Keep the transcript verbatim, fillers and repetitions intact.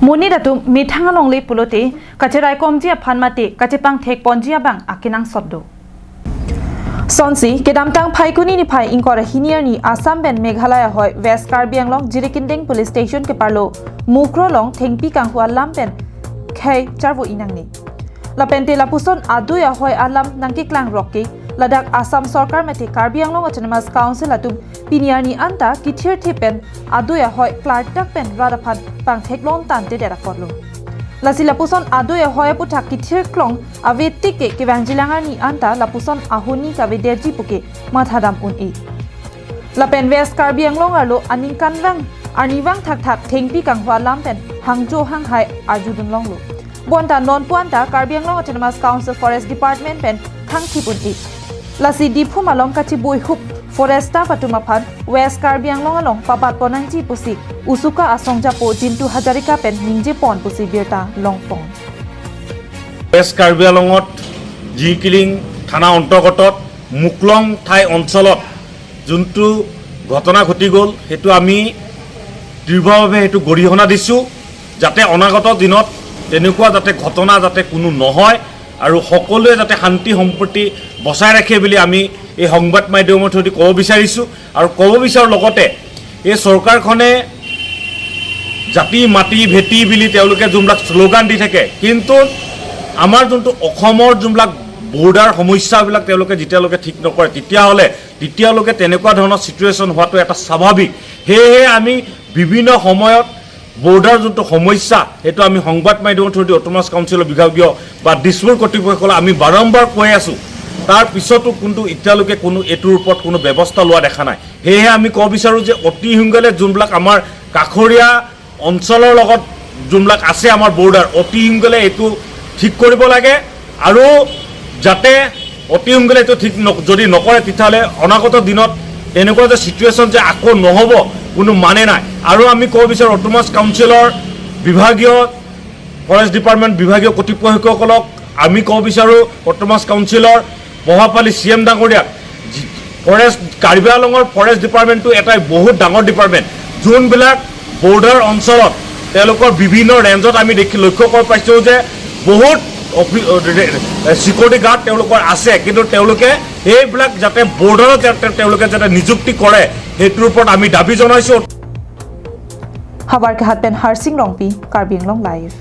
Monit atum methang alongle pulote kacheraikomji aphan mate kachepangthekponji abang akenangsot do. Sonsi, kedamtang Phaikuni niphai ingkoi ra hini arni Assam pen Meghalaya ahoi West Karbi Anglong Jirikinding Police Station keparlo Mukroh along thengpi kanghu alam pen khei charvo-i nangne. Lapente lapuson adui ahoi alam nangkeklang rok ke ladak Assam Sorkar mate Karbi Anglong Autonomous Council atum pini arni anta kithirthe pen adui ahoi klardak pen rat aphan pangtheklong tangtedet apotlo. Lasi lapuson adui ahoi aputhak kithirklong ave tik ke kevangjilang arni anta lapuson ahoni kavedeji puke mathadam un-e. Lapen West Karbi Anglong arlo aningkanvang arnivang thakthak thengpi kanghu alam pen hangjo hanghai arjudunlonglo. Bonta nonpu anta Karbi Anglong Autonomous Council Forest Department pen thangthip un-e. Lasi Diphu malom kachibuihup forest staff atum aphan West Karbi Anglong along pabatpon nangji pusi USUCA asong japo Jintu Hazarika pen ningjepon pusi birta longpon. West Karbi আংলঙত জিকিলিং থানা অন্তৰ্গত মুকলং ঠাই অঞ্চলত যোনটো ঘটনা ঘটি গ'ল, সেইটো আমি তীব্ৰভাৱে সেইটো গৰিহণা দিছোঁ, যাতে অনাগত দিনত তেনেকুৱা যাতে ঘটনা যাতে কোনো নহয় আৰু সকলোৱে যাতে শান্তি সম্প্ৰীতি বচাই ৰাখে বুলি আমি এই সংবাদ মাধ্যমৰ থ্ৰুদি ক'ব বিচাৰিছোঁ। আৰু ক'ব বিচাৰোঁ লগতে এই চৰকাৰখনে জাতি মাটি ভেটি বুলি তেওঁলোকে যোনবিলাক শ্লোগান দি থাকে, কিন্তু আমাৰ যোনটো অসমৰ যোনবিলাক বৰ্ডাৰ সমস্যাবিলাক তেওঁলোকে যেতিয়ালৈকে ঠিক নকৰে, তেতিয়াহ'লে তেতিয়ালৈকে তেনেকুৱা ধৰণৰ চিটুৱেশ্যন হোৱাটো এটা স্বাভাৱিক। সেয়েহে আমি বিভিন্ন সময়ত বৰ্ডাৰ যোনটো সমস্যা, সেইটো আমি সংবাদ মাধ্যমৰ থ্ৰুদি অট'নমাছ কাউন্সিলৰ বিভাগীয় বা দিছপুৰ কৰ্তৃপক্ষসকলক আমি বাৰম্বাৰ কৈ আছোঁ। তাৰ পিছতো কিন্তু এতিয়ালৈকে কোনো এইটোৰ ওপৰত কোনো ব্যৱস্থা লোৱা দেখা নাই। সেয়েহে আমি ক'ব বিচাৰোঁ যে অতি সোনকালে যোনবিলাক আমাৰ কাষৰীয়া অঞ্চলৰ লগত যোনবিলাক আছে আমাৰ বৰ্ডাৰ, অতি সোনকালে এইটো ঠিক কৰিব লাগে আৰু যাতে অতি সোনকালে এইটো ঠিক ন- যদি নকৰে, তেতিয়াহ'লে অনাগত দিনত এনেকুৱা যে চিটুৱেশ্যন যে আকৌ নহ'ব, কোনো মানে নাই। আৰু আমি ক'ব বিচাৰোঁ অট'নমাছ কাউন্সিলৰ বিভাগীয় ফৰেষ্ট ডিপাৰ্টমেণ্ট বিভাগীয় কৰ্তৃপক্ষসকলক আমি ক'ব বিচাৰোঁ, অট'নমাছ কাউন্সিলৰ প্ৰভাৱশালী চি এম ডাঙৰীয়াক, ফৰেষ্ট, কাৰ্বি আংলঙৰ ফৰেষ্ট ডিপাৰ্টমেণ্টটো এটাই বহুত ডাঙৰ ডিপাৰ্টমেণ্ট। যোনবিলাক বৰ্ডাৰ অঞ্চলত তেওঁলোকৰ বিভিন্ন ৰেঞ্জত আমি দেখি লক্ষ্য কৰি পাইছোঁ যে বহুত অফি- চিকিউৰিটি গাৰ্ড তেওঁলোকৰ আছে, কিন্তু তেওঁলোকে সেইবিলাক যাতে বৰ্ডাৰত যাতে তেওঁলোকে যাতে নিযুক্তি কৰে, সেইটোৰ ওপৰত আমি দাবী জনাইছোঁ। Howraghat pen Harsing Rongpi, Karbi Anglong Live.